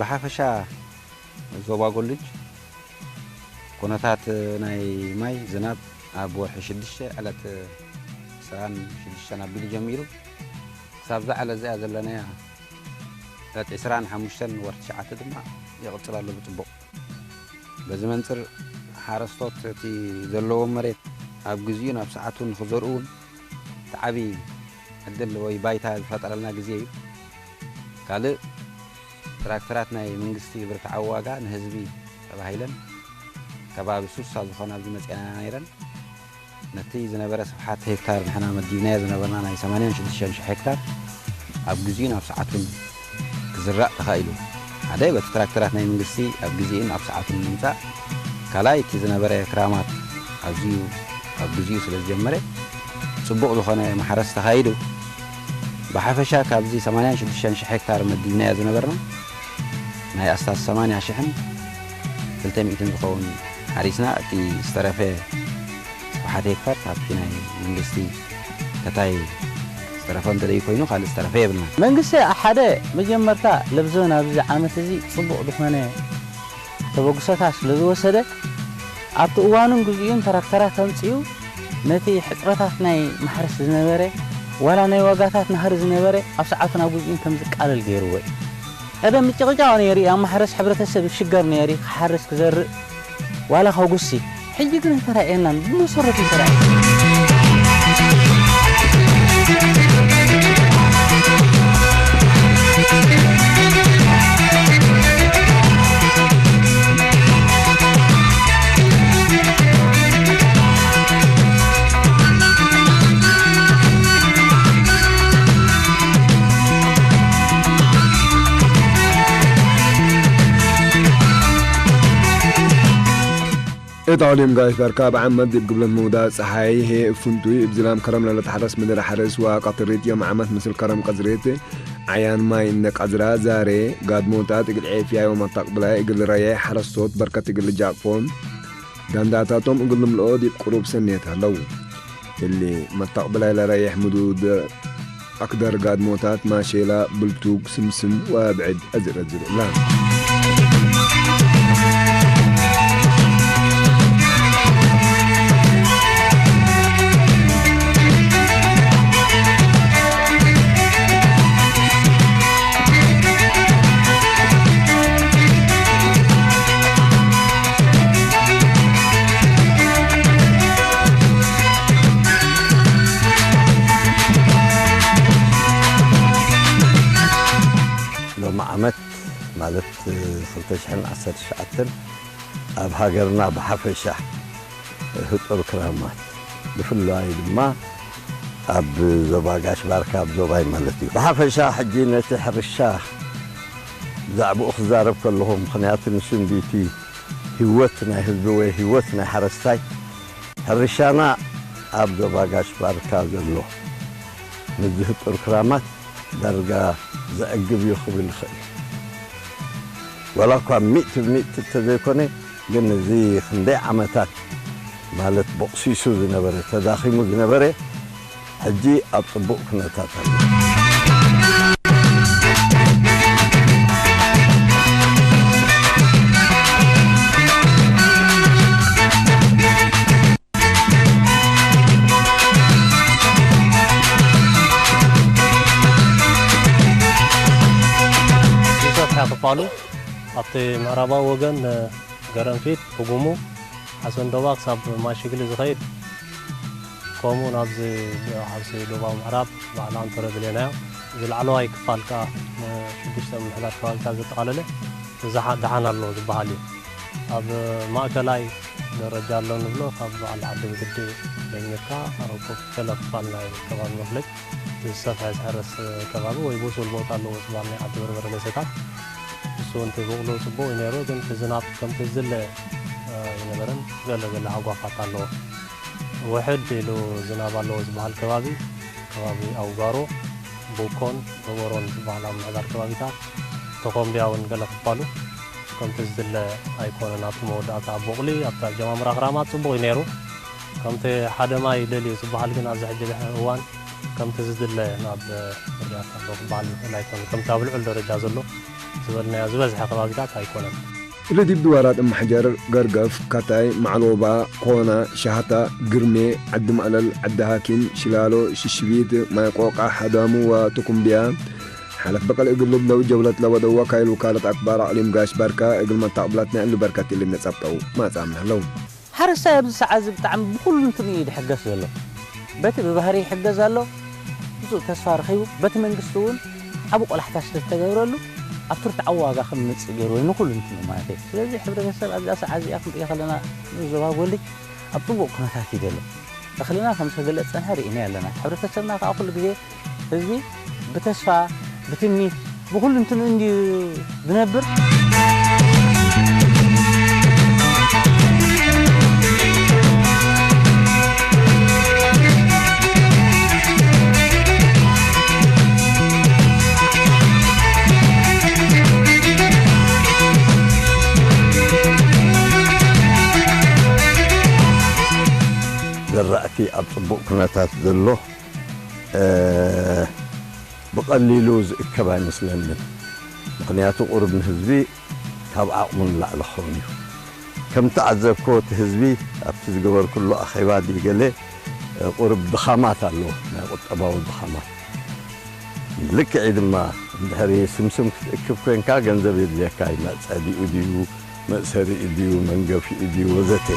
ብሓፈሻ ዞባ ጎልጅ ኩነታት ናይ ማይ ዝናብ ኣብ ወርሒ ሽዱሽተ ዕለት ዕስራን ሽዱሽተን ኣቢሉ ጀሚሩ ክሳብ እዛ ዕለት እዚኣ ዘለናያ ዕለት ዕስራን ሓሙሽተን ወርሒ ትሽዓተ ድማ ይቕጽል ኣሎ ብጽቡቕ። በዚ መንጽር ሓረስቶት እቲ ዘለዎም መሬት ኣብ ግዜኡ ናብ ሰዓቱ ንኽዘርኡ እውን እቲ ዓቢ ዕድል ወይ ባይታ ዝፈጠረልና ግዜ እዩ። ካልእ ትራክተራት ናይ መንግስቲ ብርትዓዊ ዋጋ ንህዝቢ ተባሂለን ከባቢ ሱሳ ዝኾና ኣብዚ መጺኣና ነይረን። ነቲ ዝነበረ ስፍሓት ሄክታር ንሕና መዲብናዮ ዝነበርና ናይ ሰማንያን ሽዱሽተን ሽሕ ሄክታር ኣብ ግዜኡን ኣብ ሰዓቱን ክዝራእ ተኻኢሉ። ሓደ በቲ ትራክተራት ናይ መንግስቲ ኣብ ግዜኡን ኣብ ሰዓቱን ንምምጻእ፣ ካልኣይ እቲ ዝነበረ ክራማት ኣዝዩ ኣብ ግዜኡ ስለ ዝጀመረ ጽቡቕ ዝኾነ ማሕረስ ተኻይዱ። ብሓፈሻ ካብዚ ሰማንያን ሽዱሽተን ሽሕ ሄክታር መዲብናዮ ዝነበርና ናይ ኣስታት ሰማንያ ሽሕን ክልተ ሚእትን ዝኸውን ሓሪስና፣ እቲ ዝተረፈ ስፍሓት ሄክታር ካብቲ ናይ መንግስቲ ከታይ ዝተረፈ እንተደይ ኮይኑ ካልእ ዝተረፈ የብልና። መንግስቲ ሓደ መጀመርታ ለብዞ ናብዚ ዓመት እዚ ጽቡቕ ዝኾነ ተበግሶታት ስለ ዝወሰደ፣ ኣብቲ እዋኑን ግዜኡን ትራክተራት ኣምጺኡ ነቲ ሕጽረታት ናይ ማሕረስ ዝነበረ፣ ዋላ ናይ ዋጋታት ናህሪ ዝነበረ ኣብ ሰዓቱ ናብ ግዜኡን ከም ዝቃለል ገይርዎ እዩ። ቀደም ምጭቕጫቕ ነይሩ እዩ፣ ኣብ ማሕረስ ሕብረተሰብ ይሽገር ነይሩ እዩ፣ ክሓርስ ክዘርእ ዋላ ከጉሲ። ሕጂ ግን ኣይተራእየናን፣ ብመሰረቱ ኣይተራእየናን። እት ዐውሊም ጋሽ በርካ ብዓመት ዲብ ግብለት ምውዳእ ጸሓይ ሄ እፍንቱይ እብ ዝላም ከረም ለለትሓረስ ምድር ሓርስ ወቀትሪት ዮም ዓመት ምስል ከረም ቀዝሪት ዓያን ማይ እነ ቀዝራ ዛሬ ጋድሞታት እግል ዔፍያይ ወመታቅብላይ እግል ረያይ ሓረስቶት በርከት እግል ጃቅፎ ጋንዳታቶም እግል ልምልኦ ዲብ ቅሩብ ሰኔት ሀለው። እሊ መታቅብላይ ለረይሕ ምዱድ ኣክደር ጋድሞታት ማሼላ፣ ብልቱግ፣ ስምስም ወብዕድ ኣዝር ኣዝር እላ። ሎሚ ዓመት ማለት ክልተ ሽሕን ዓሰርተ ትሽዓተን ኣብ ሃገርና ብሓፈሻ ህጡር ክራማት፣ ብፍላይ ድማ ኣብ ዞባ ጋሽ ባርካ፣ ኣብ ዞባይ ማለት እዩ። ብሓፈሻ ሕጂ ነቲ ሕርሻ ብዛዕባኡ ክዛረብ ከለኹ፣ ምኽንያቱ ንሱ እንዲቲ ህይወት ናይ ህዝቢ ወይ ህይወት ናይ ሓረስታይ፣ ሕርሻና ኣብ ዞባ ጋሽ ባርካ ዘሎ ምስዚ ህጡር ክራማት ዳርጋ ዘዕግብ እዩ ክብል ይኽእል። ዋላ እኳ ሚእቲ ብሚእቲ እንተዘይኮነ፣ ግን እዚ ክንደይ ዓመታት ማለት ቦቕሲሱ ዝነበረ፣ ተዳኺሙ ዝነበረ፣ ሕጂ ኣብ ጽቡቕ ኩነታት ኣሎ። ዝሰፍሐ ክፋሉ ኣብቲ ምዕራባዊ ወገን ገረንፊት፣ ህጉሙ፣ ሓሰንዶባ ክሳብ ማይሽግሊ ዝኸይድ፣ ከምኡ ናብዚ ኣብዚ ዶባዊ ምዕራብ በዓል ኣንቶረ ብሌናዮ፣ እዚ ላዕለዋይ ክፋል ከኣ ንሽዱሽተ ምምሕዳር ከባቢታት ዘጠቓለለ እዚ ደሓን ኣሎ ዝበሃል እዩ። ኣብ ማእከላይ ደረጃ ኣሎ ንብሎ ካብ በዓል ዓዲ ብግዲ ጀሚርካ ኣብ ገለ ክፋል ናይ ከባቢ መፍለግ ዝሰፍሐ ዝሕረስ ከባቢ ወይ ብሱል ቦታ ኣለዎ ዝበሃል ናይ ዓዲ በርበረ ደሴታት። ንሱ እውን እቲ ብቑሉ ጽቡቕ እዩ ነይሩ፣ ግን እቲ ዝናብ ከምቲ ዝድለ ኣይነበረን። ገለ ገለ ሃጓፋት ኣለዎ። ውሕድ ኢሉ ዝናብ ኣለዎ ዝበሃል ከባቢ፣ ከባቢ ኣውጋሮ፣ ቡኮን፣ ደቦሮን ዝበሃላ ምምሕዳር ከባቢታት፣ ተኾምቢያ እውን ገለ ክፋሉ ከምቲ ዝድለ ኣይኮነን። ኣብቲ መወዳእታ ኣብ ቦቕሊ፣ ኣብቲ ኣጀማምራ ክራማት ጽቡቕ እዩ ነይሩ። ከምቲ ሓደ ማይ ደልዩ ዝበሃል ግን ኣብዚ ሕጂ ድሕሪ እዋን ከምቲ ዝድለ ናብ ፍርያት ኣሎ ክበሃል ይኽእል ኣይኮነን። ከምቲ ኣብ ልዑል ደረጃ ዘሎ ዝበልናዮ ዝበዝሐ ከባቢታት ኣይኮነን። ርዲብ ድዋራት እምሓጀር፣ ገርገፍ፣ ካታይ፣ ማዕሎባ፣ ኮና፣ ሻህታ፣ ግርሜ፣ ዓዲ ማእለል፣ ዓዲ ሃኪም፣ ሽላሎ፣ ሽሽቢት፣ ማይ ቆቃ፣ ሃዳሙ ወቱኩምቢያ ሓለፍ በቀል እግል ልብለው ጀብለት ለወደው ወካይል ውካለት ኣክባር ኣቅሊም ጋሽ ባርካ እግል መታቅብላት ናይ እሉ በርከት እልም ነጸብጠው ማጻምና ለው። ሓረስታይ ኣብዚ ሰዓት እዚ ብጣዕሚ ብኹሉ እንትኑ እዩ ዝሕገዝ ዘሎ። በቲ ብባህሪ ይሕገዝ ኣሎ፣ ብዙ ተስፋ ረኺቡ፣ በቲ መንግስቲ እውን ዓቢ ቆላሕታ ስለ ዝተገብረሉ ኣብ ትርትዓዊ ዋጋ ከም ዝመጽእ ገይርዎ እዩ ንኹሉ እንትኑ ማለት እዩ። ስለዚ ሕብረተሰብ ኣብዛ ሰዓት እዚኣ ክንሪኦ ከለና ንዞባ ጎልጅ ኣብ ጽቡቕ ኩነታት እዩ ዘሎ። እኽልና ከም ዝተገለጸ ጸንሐ ርኢና ኣለና። ሕብረተሰብና ከዓ ኩሉ ግዜ ህዝቢ ብተስፋ ብትምኒት ብኹሉ እንትንኡ እንድዩ ዝነብር። ዘራእቲ ኣብ ጽቡቕ ኩነታት ዘሎ ብቐሊሉ ዝእከብ ኣይመስለንን። ምኽንያቱ ቁሩብ ንህዝቢ ካብ ዓቕሙ ንላዕሊ ክኸውን እዩ። ከምቲ ዓዘብክዎ እቲ ህዝቢ ኣብቲ ዝገበርኩሉ ኣኼባ ድዩ ገለ ቁሩብ ድኻማት ኣለዎ፣ ናይ ቁጠባዊ ድኻማት። ልክዕ እዩ ድማ እንድሕሪ ስምስም ክትእክብ ኮንካ ገንዘብ የድልየካ እዩ፣ መጸዲኡ ድዩ መእሰሪ ድዩ መንገፊ ድዩ ወዘተ።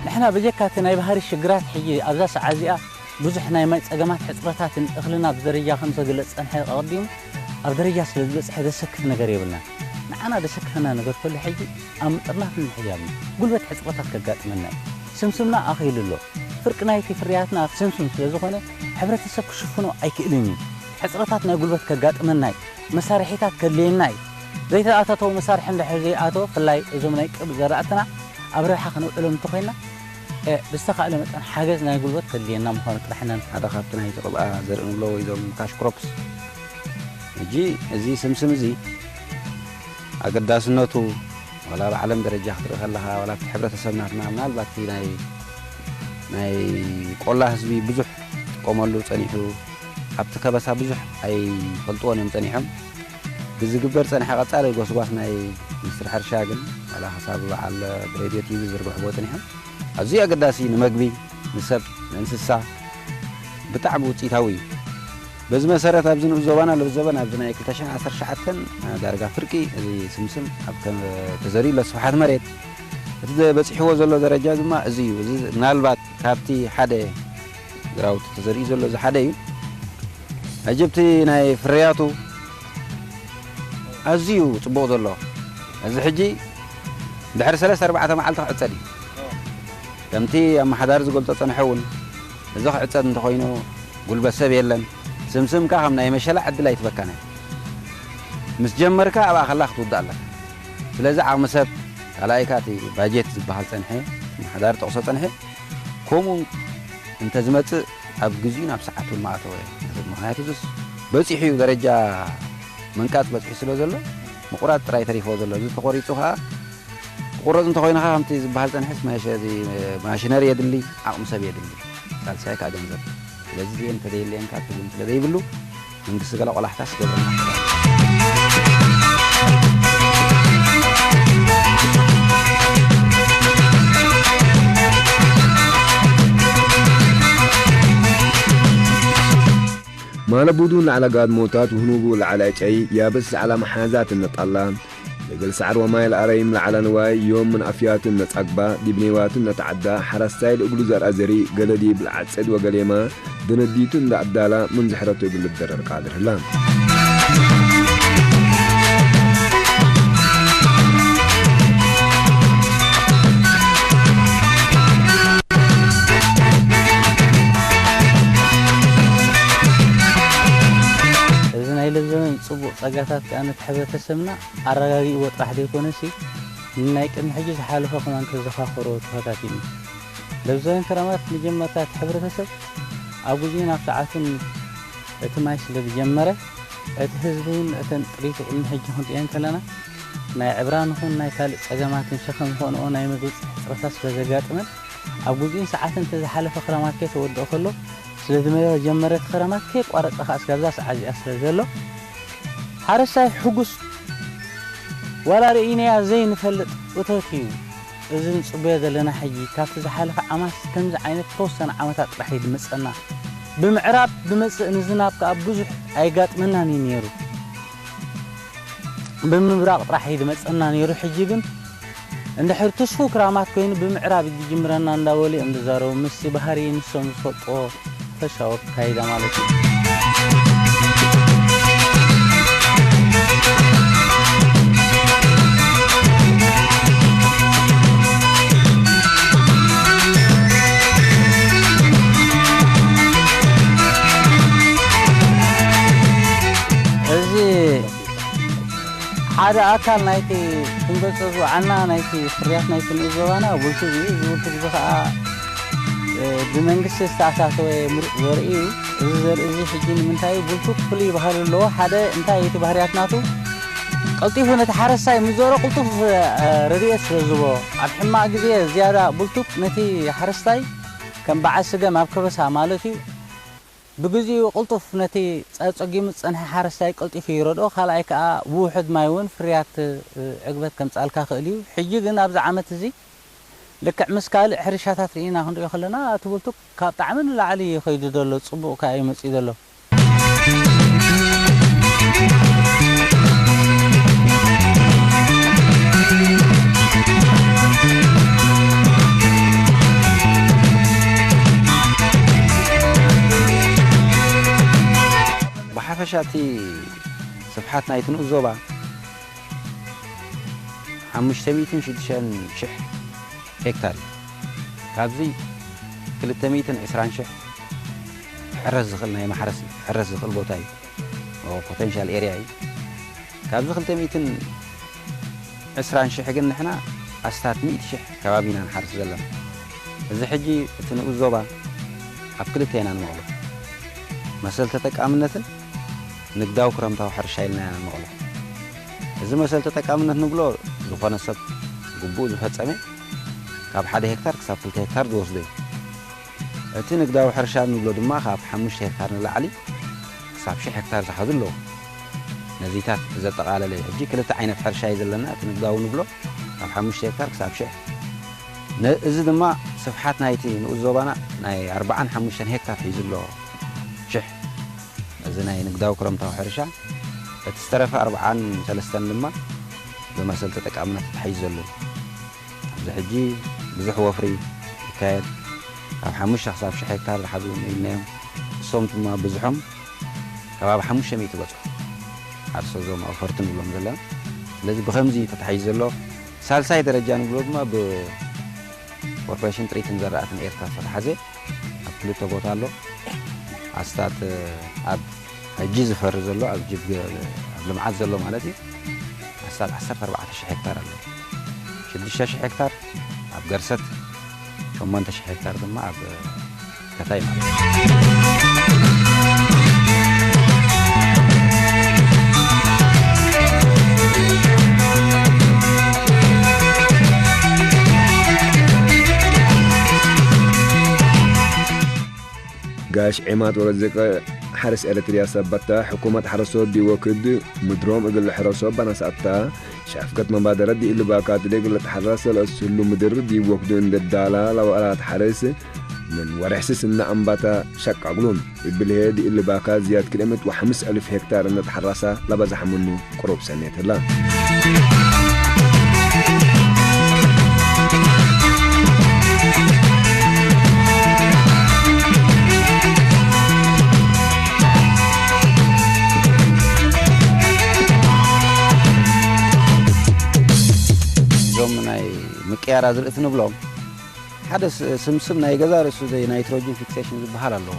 ንሕና ብጀካ እቲ ናይ ባህሪ ሽግራት ሕጂ ኣብዛ ሰዓት እዚኣ ብዙሕ ናይ ማይ ጸገማት ሕጽረታትን እኽልና ብደረጃ ከም ዝተገለጸ ጸንሐ ኣቐዲሙ ኣብ ደረጃ ስለ ዝበጽሐ ዘሰክፍ ነገር የብልና። ንዓና ዘሰክፈና ነገር ከሎ ሕጂ ኣብ ምጥርናፍን ምሕያብን ጉልበት ሕጽረታት ከጋጥመና እዩ። ስምስምና ኣኺሉ ኣሎ። ፍርቂ ናይቲ ፍርያትና ስምስም ስለ ዝኾነ ሕብረተሰብ ክሽፍኖ ኣይክእልን እዩ። ሕጽረታት ናይ ጉልበት ከጋጥመና እዩ። መሳርሒታት ከድልየና እዩ። ዘይተኣታተው መሳርሒ እንድሕር ዘይኣተወ ፍላይ እዞም ናይ ቅብ ዘራእትና ኣብ ረብሓ ከነውዕሎም እንተኾይና ብዝተኻእለ መጠን ሓገዝ ናይ ጉልበት ከድልየና ምዃኑ ጥራሕ ኢና። ሓደ ካብቲ ናይቲ ቅብኣ ዘርኢ ንብሎ ወይ እዞም ካሽ ክሮፕስ ሕጂ እዚ ስምስም እዚ ኣገዳስነቱ ዋላ ኣብ ዓለም ደረጃ ክትርኢ ከለኻ ዋላ ኣብቲ ሕብረተሰብ ናትና ምናልባት እቲ ናይ ናይ ቆላ ህዝቢ ብዙሕ ጥቀመሉ ጸኒሑ ኣብቲ ከበሳ ብዙሕ ኣይፈልጥዎን እዮም ጸኒሖም። ብዝግበር ጸኒሐ ቀጻሊ ጎስጓስ ናይ ሚኒስትሪ ሕርሻ ግን ዋላ ክሳብ በዓል ብሬድዮ ቲቪ ዝርግሕዎ ጸኒሖም ኣዝዩ ኣገዳሲ እዩ። ንመግቢ፣ ንሰብ፣ ንእንስሳ ብጣዕሚ ውጽኢታዊ እዩ። በዚ መሰረት ኣብዚ ንኡስ ዞባና ለብ ዘበን ኣብዚ ናይ ክልተ ሽሕን ዓሰርተ ትሽዓተን ዳርጋ ፍርቂ እዚ ስምስም ኣብ ከም ተዘሪኡ ኣሎ ስፍሓት መሬት እቲ በጺሕዎ ዘሎ ደረጃ ድማ እዚ እዩ። እዚ ምናልባት ካብቲ ሓደ ግራውቲ ተዘሪኡ ዘሎ እዚ ሓደ እዩ። ሕጂ ኣብቲ ናይ ፍርያቱ ኣዝዩ ጽቡቕ ዘሎ እዚ ሕጂ ድሕሪ ሰለስተ ኣርባዕተ መዓልቲ ክዕጸድ እዩ። ከምቲ ኣመሓዳሪ ዝገልጾ ጸንሐ እውን እዚ ክዕጸድ እንተኾይኑ ጉልበት ሰብ የለን። ስምስም ከኣ ከም ናይ መሸላ ዕድል ኣይትበካን እያ። ምስ ጀመርካ ኣብኣ ከላ ክትውዳእ ኣለካ። ስለዚ ዓቕሚ ሰብ፣ ካልኣይካ እቲ ባጀት ዝበሃል ጸንሐ፣ ምሓዳር ጠቕሶ ጸንሐ፣ ከምኡ እንተ ዝመጽእ ኣብ ግዜኡ ናብ ሰዓቱ ምኣተወ። ምኽንያቱ እዚስ በጺሑ እዩ፣ ደረጃ ምንቃጽ በጺሑ ስለ ዘሎ፣ ምቑራጽ ጥራይ ተሪፍዎ ዘሎ። እዚ ተቖሪጹ ከኣ ክቑረጽ እንተኾይኑ ከኣ ከምቲ ዝበሃል ጸንሐስ መሸ-፣ እዚ ማሽነሪ የድሊ፣ ዓቕሚ ሰብ የድሊ፣ ሳልሳይ ከኣ ገንዘብ። ስለዚ እዚኤን እንተዘየልየን ከኣ ትርጉም ስለ ዘይብሉ መንግስቲ ገለ ቆላሕታ ስገብረና። ማለቡዱ ላዕላ ጋድሞታት ውህኑቡ ላዕላ ጨይ ያበስ ላዕላ መሓዛት እንጣላ ለገል ሳዕር ወማይ ለኣረይም ላዕላ ንዋይ ዮም ምን ኣፍያትን ነጻግባ ዲብኔዋትን ነተዓዳ ሓራስታይ ልእግሉ ዘርኣ ዘሪ ገለዲ ብልዓጸድ ወገሌማ ብነዲቱ እንዳ ኣዳላ ምን ዝሕረቱ እግል ልደረር ቃድር ህላ። እዚ ናይ ለብዘበን ጽቡቕ ጸጋታት ከኣ ነቲ ሕብረተሰብና ኣረጋጊእዎ ጥራሕ ዘይኮነሲ፣ ንናይ ቅድሚ ሕጂ ዝሓለፈ ከማን ከዘኻኽሮ ተፈታቲኑ። ለብዘበን ክረማት መጀመርታ እቲ ሕብረተሰብ ኣብ ግዜኡን ኣብ ሰዓቱን እቲ ማይ ስለ ዝጀመረ፣ እቲ ህዝቢ እውን እተን ጥሪቱ ቅድሚ ሕጂ ክንርእየን ከለና፣ ናይ ዕብራን ይኹን ናይ ካልእ ጸገማትን ሸኸም ዝኾንኦ ናይ መግቢ ሕጽረታት ስለ ዘጋጥመን፣ ኣብ ግዜኡን ሰዓትን እቲ ዝሓለፈ ክረማት ከይተወድኦ ከሎ፣ ስለ ዝመጀመረ እቲ ክረማት ከየቋረጸ ከኣ እስካብዛ ሰዓት እዚኣ ስለ ዘሎ፣ ሓረስታይ ሕጉስ ዋላ ርኢናያ ዘይንፈልጥ እቶት እዩ። እዚ ንጽበዮ ዘለና ሕጂ ካብቲ ዝሓለፈ ዓማት ከምዚ ዓይነት ተወሰነ ዓመታት ጥራሕ እዩ ዝመጸና። ብምዕራብ ዝመጽእ ንዝናብ ከኣ ብዙሕ ኣይጋጥመናን እዩ ነይሩ። ብምብራቕ ጥራሕ እዩ ዝመጸና ነይሩ። ሕጂ ግን እንድሕር ትስፉው ክራማት ኮይኑ ብምዕራብ እዩ ዝጅምረና እንዳበሉ እዮም ዝዛረቡ። ምስቲ ባህሪ ንሶም ዝፈልጥዎ ፈሻወ ኣካይዳ ማለት እዩ። እዚ ሓደ ኣካል ናይቲ ክንገልጾ ዝወዓልና ናይቲ ፍርያት ናይቲ ንኡስ ዞባና ቡልቱግ እዩ። እዚ ቡልቱግ እዚ ኸኣ፣ እ፣ ብመንግስቲ ዝተኣታተወ ምሩፅ ዘርኢ እዩ። እዚ ዘርኢ እዚ ሕጂ ንምንታይ እዩ ቡልቱግ ፍሉይ ባህሪ ኣለዎ? ሓደ እንታይ እቲ ባህርያት ናቱ ቀልጢፉ ነቲ ሓረስታይ ምስ ዘርኦ ቅልጡፍ፣ እ፣ ረድኤት ስለ ዝህቦ፣ ኣብ ሕማቕ ግዜ ዝያዳ ቡልቱግ ነቲ ሓረስታይ ከም በዓል ስገም ኣብ ከበሳ ማለት እዩ። ብግዚኡ ቅልጡፍ ነቲ ጸ-፣ ጸጊሙ ዝጸንሐ ሓረስታይ ቀልጢፉ ይረድኦ። ካልኣይ ከኣ ብውሑድ ማይ እውን ፍርያት፣ እ፣ ዕግበት ከምጽኣልካ ክእል እዩ። ሕጂ ግን ኣብዚ ዓመት እዚ ልክዕ ምስ ካልእ ሕርሻታት ርኢና ክንሪኦ ከለና፣ እቲ ቡልቱግ ካብ ጣዕሚ ንላዕሊ እዩ ከይዱ ዘሎ፣ ጽቡቕ ከኣ እዩ መጺኡ ዘሎ። ብሓፈሻ እቲ ስፍሓት ናይቲ ንኡስ ዞባ ሓሙሽተ ሚእትን ሽዱሽተን ሽሕ ሄክታር እዩ። ካብዚ ክልተ ሚእትን ዕስራን ሽሕ ክሕረስ ዝኽእል ናይ ማሕረስ እዩ። ክሕረስ ዝኽእል ቦታ እዩ። ኦ፣ ፖቴንሻል ኤርያ እዩ። ካብዚ ክልተ ሚእትን ዕስራን ሽሕ ግን ንሕና ኣስታት ሚእቲ ሽሕ ከባቢ ኢና ንሓርስ ዘለና። እዚ ሕጂ እቲ ንኡስ ዞባ ኣብ ክልተ ኢና ንመቕሎ። መሰል ተጠቃምነትን ንግዳዊ ክረምታዊ ሕርሻ ኢልና ኢና ንመቕሎ። እዚ መሰል ተጠቃምነት ንብሎ፣ ዝኾነ ሰብ ግቡእ ዝፈጸመ ካብ ሓደ ሄክታር ክሳብ ክልተ ሄክታር ዝወስዶ እዩ። እቲ ንግዳዊ ሕርሻ ንብሎ ድማ ካብ ሓሙሽተ ሄክታር ንላዕሊ ክሳብ ሽሕ ሄክታር ዝሓዙ ኣለዉ። ነዚታት ዘጠቓለለ እዩ። ሕጂ ክልተ ዓይነት ሕርሻ እዩ ዘለና። እቲ ንግዳዊ ንብሎ ካብ ሓሙሽተ ሄክታር ክሳብ ሽሕ። ነ-፣ እዚ ድማ ስፍሓት ናይቲ ንኡስ ዞባና ናይ ኣርብዓን ሓሙሽተን ሄክታር ሒዙ ኣሎ። ሽሕ። እዚ ናይ ንግዳዊ ክረምታዊ ሕርሻ፣ እቲ ዝተረፈ ኣርብዓን ሰለስተን ድማ ብመሰል ተጠቃምነት ተታሒዙ ዘሎ እዩ። ኣብዚ ሕጂ ብዙሕ ወፍሪ ይካየድ። ካብ ሓሙሽተ ክሳብ ሽሕ ሄክታር ዝሓዙ እውን ኢልናዮም። እሶም ድማ ብዙሖም ከባቢ ሓሙሽተ ሚእቲ በጽሑ። ዓርሰ እዞም ኣውፈርቲ ንብሎም ዘለና። ስለዚ ብኸምዚ እዩ ተታሒዙ ዘሎ። ሳልሳይ ደረጃ ንብሎ ድማ ብኮርፖሬሽን ጥሪትን ዘራእትን ኤርትራ ዝተታሓዘ ኣብ ክልተ ቦታ ኣሎ። ኣስታት ኣብ ሕጂ ዝፈሪ ዘሎ ኣብ ጅብ ገ-፣ ኣብ ልምዓት ዘሎ ማለት እዩ። ኣሳብ ዓሰርተ ኣርባዕተ ሽሕ ሄክታር ኣሎ። ሽዱሽተ ሽሕ ሄክታር ኣብ ገርሰት፣ ሸሞንተ ሽሕ ሄክታር ድማ ኣብ ከታይ ማለት እዩ። ጋሽ ዒማድ ወረዘቀ ሓረስ ኤረትርያ ሰበታ ሕኩመት ሓረስቶት ዲወክድ ምድሮም እግል ሕረሶ ባናሳታ ሻፍከት መባደረት ዲእልባካት ደግል ተሓራሰ ለእስሉ ምድር ዲወክዱ እንደዳላ ለወራት ሓረስ ምን ወርሕስስ እና ኣምባታ ሸቃግሉን እብልሄ ዲእልባካ ዝያድ ክልኤ ምእት ወሓምስ ኣልፍ ሄክታር እነተሓራሳ ለበዛሕ ምኑ ቅሩብ ሰኔት ህላ። እዞም ናይ ምቅያር ኣዝርእቲ ንብሎም፣ ሓደ ስ-፣ ስምስም ናይ ገዛ ርእሱ ዘይ ናይትሮጅን ፊክሴሽን ዝበሃል ኣለዎ።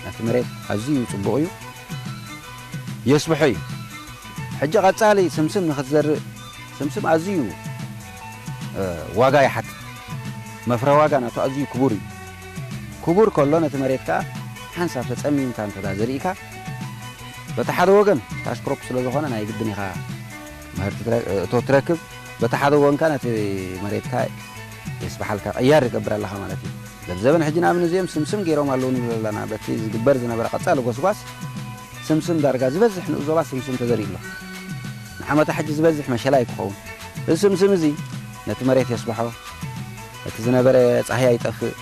ነቲ መሬት ኣዝዩ ጽቡቕ እዩ፣ የስብሖ እዩ። ሕጂ ቀጻሊ ስምስም ንኽትዘርእ፣ ስምስም ኣዝዩ፣ እ፣ ዋጋ ይሓትት። መፍረ ዋጋ ናቱ ኣዝዩ ክቡር እዩ። ክቡር ከሎ ነቲ መሬት ከኣ ሓንሳብ ተጸሚምካ እንተ ዘሪእካ፣ በቲ ሓደ ወገን ካሽ ክሮፕ ስለ ዝኾነ ናይ ግድን ኢኻ ምህርቲ ትረ-፣ እቶት ትረክብ። በቲ ሓደ ወገንካ ነቲ መሬትካ የስብሓልካ፣ ቅያር ይገብር ኣለኻ ማለት እዩ። ዘብዘበን ሕጂ ንኣብነት እዚኦም ስምስም ገይሮም ኣለዉ ንብል ኣለና። በቲ ዝግበር ዝነበረ ቀጻሊ ጎስጓስ ስምስም ዳርጋ ዝበዝሕ ንኡ ዞባ ስምስም ተዘሪኡ ኣሎ። ንዓመታ ሕጂ ዝበዝሕ መሸላ እዩ ክኸውን። እዚ ስምስም እዚ ነቲ መሬት የስብሖ፣ እቲ ዝነበረ ጻህያይ ይጠፍእ፣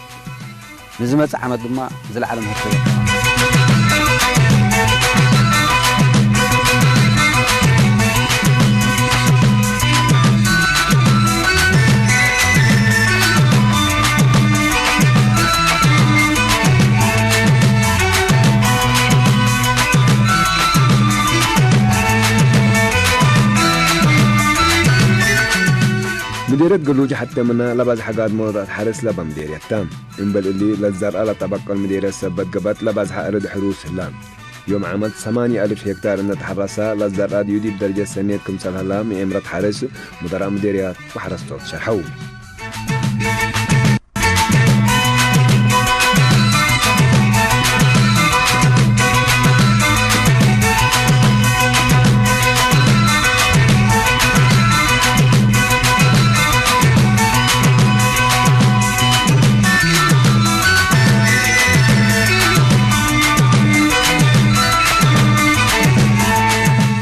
ንዝመጽእ ዓመት ድማ ዝለዓለ ምህርቲ የብዕል። ምዴርየት ገሉጅ ሐተምና ለባዝሐ ጋድሞ ለተአትሐርስ ለበ ምዴርየት ተ። እምበል እሊ ለዘርአ ለጠበቀል ምዴርየት ሰበት ገበት ለባዝሐ እርድ ሕሩስ ህላ። ዮም ዓመት ሰማንያ አልፍ ሄክታር እነተሐረሰ ለዘርአ ዲዩ ዲብ ደረጀት ሰኔት ክምሰል ህላ ምኤምረት ሐርስ ሙደራ ምዴርየት ወሐረስቶት ሸርሐው።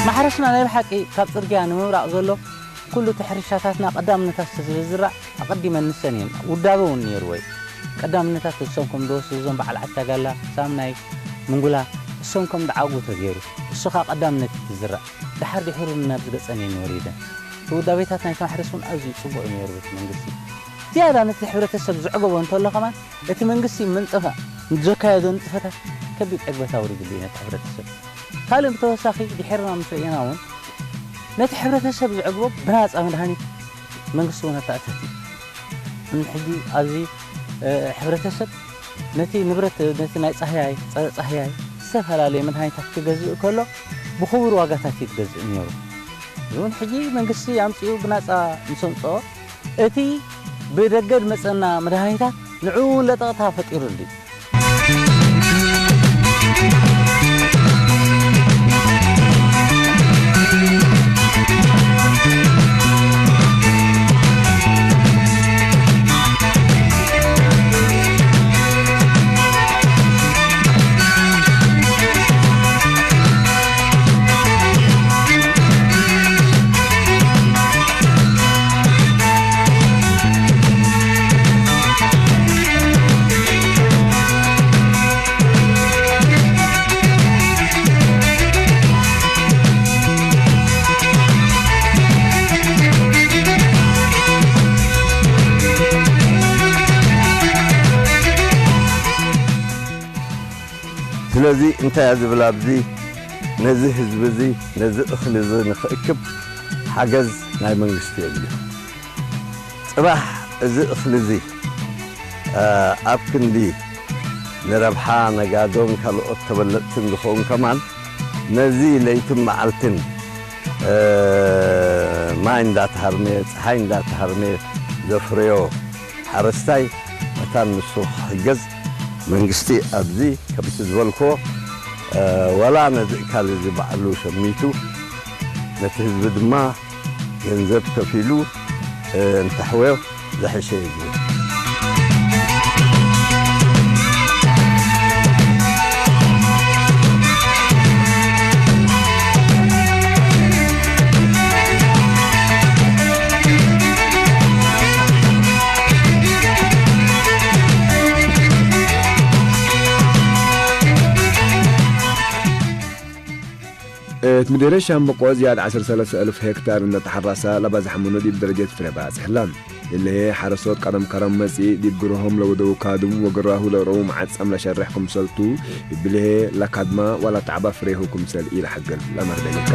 ማሕረስና ናይ ብሓቂ ካብ ጽርግያ ንምብራቕ ዘሎ ኩሉ እቲ ሕርሻታትና ቀዳምነታት ስለ ዝዝራእ ኣቐዲመን ንሰን እየን። ውዳበ እውን ነይርዎ እዩ። ቀዳምነታት እሶም ከም ዝወስዱ እዞም በዓል ዓቻ ጋላ፣ ሳምናይ፣ ምንጉላ፣ እሶም ከም ዝዓግቡ ተገይሩ። እሱ ኸኣ ቀዳምነት እዩ ዝዝራእ። ደሓር ድሒሩ ናብ ዝገጸን እየን ወሪደን። እቲ ውዳቤታት ናይቲ ማሕረስ እውን ኣዝዩ ጽቡቕ እዩ ነይሩ በቲ መንግስቲ። ዝያዳ ነቲ ሕብረተሰብ ዘዕገቦ እንተሎ ኸማን እቲ መንግስቲ ምንጽፋ ዘካየዶ ንጥፈታት ከቢድ ዕግበት ኣውሪድሉ እዩ ነቲ ሕብረተሰብ። ካልእ ብተወሳኺ ድሒርና ምስ ርኢና እውን ነቲ ሕብረተሰብ ዘዕግቦ ብናጻ መድሃኒት መንግስቲ እውን ኣተኣታትዩ። ሕጂ ኣብዚ፣ እ፣ ሕብረተሰብ ነቲ ንብረት፣ ነቲ ናይ ጻህያይ፣ ጸረ ጻህያይ፣ ዝተፈላለየ መድሃኒታት ክገዝእ ከሎ ብኽቡር ዋጋታት እዩ ዝገዝእ ነይሩ። እዚ እውን ሕጂ መንግስቲ ኣምጺኡ ብናጻ ምስ ኣምጽኦ፣ እቲ ብደገ ዝመጸና መድሃኒታት ንዕኡ እውን ለጠቕታ ፈጢሩሉ እዩ። ስለዚ እንታይ እያ ዝብል ኣብዚ፣ ነዚ ህዝቢ እዚ፣ ነዚ እኽሊ እዚ ንኽእክብ ሓገዝ ናይ መንግስቲ የድልዮ። ጽባሕ እዚ እኽሊ እዚ፣ እ፣ ኣብ ክንዲ ንረብሓ ነጋዶን ካልኦት ተበለጽትን ዝኸውን ከማን፣ ነዚ ለይትን መዓልትን እ፣ ማይ እንዳተሃርመ፣ ፀሓይ እንዳተሃርመ ዘፍረዮ ሓረስታይ መታን ንሱ ክሕገዝ መንግስቲ ኣብዚ ከምቲ ዝበልኮ፣ እ፣ ዋላ ነዚ እካል እዚ ባዕሉ ሸሚቱ ነቲ ህዝቢ ድማ ገንዘብ ከፊሉ፣ እ፣ እንተሕወዮ ዝሕሸ እዩ ዝብል። እቲ ምድሪ ሻምብቆ ዝያድ ዓሰርተ ሰለስተ እልፍ ሄክታር እናተሓራሳ ለባዝሓ ምኑ ዲብ ደረጀት ፍረ በጽሕላ። እለሄ ሓረሶት ቀረም ከረም መጺ ዲብ ግርሆም ለወደው ካድም ወግራሁ ለረው መዓጻም ለሸርሕ ክምሰልቱ፣ እብልሄ ለካድማ ዋላ ተዓባ ፍሬሁ ክምሰል ኢለሓገል ለመርደልካ።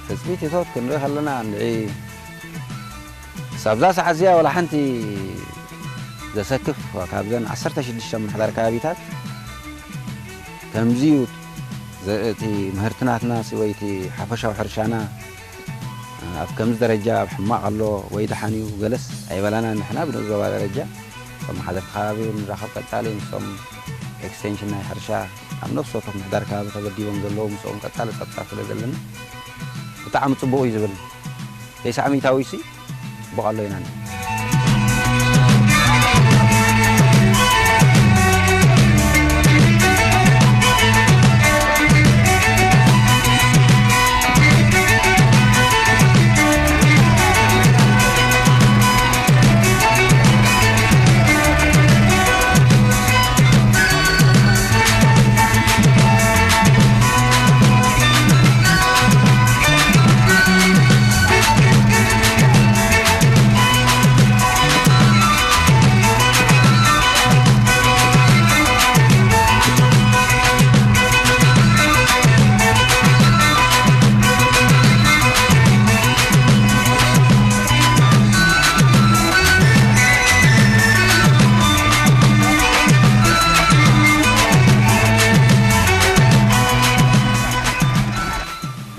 ትጽቢት እቶት ክንርኢ ከለና እንድዒ ክሳብ እዛ ሰዓት እዚኣ ዋላ ሓንቲ ዘሰክፍ ካብዘን ዓሰርተ ሽዱሽተ ምምሕዳር ከባቢታት ከምዚ እዩ ዘ-፣ እቲ ምህርቲ ናትና ሲ-፣ ወይ እቲ ሓፈሻዊ ሕርሻና ኣብ ከምዚ ደረጃ ኣብ ሕማቕ ኣሎ ወይ ደሓን እዩ ገለስ ኣይበላና። ንሕና ብንኡስ ዞባ ደረጃ ከም መሓደርቲ ከባቢ ንራኸብ ቀጻሊ ምስቶም ኤክስቴንሽን ናይ ሕርሻ ኣብ ነፍሲ ወከፍ ምሕዳር ከባቢ ተበዲቦም ዘለዉ ምስኦም ቀጻሊ ጸብጻብ ስለ ዘለና ብጣዕሚ ጽቡቕ እዩ ዝብል። ተስዓ ሚእታዊ ሲ ጽቡቕ ኣሎ ኢና ንብል።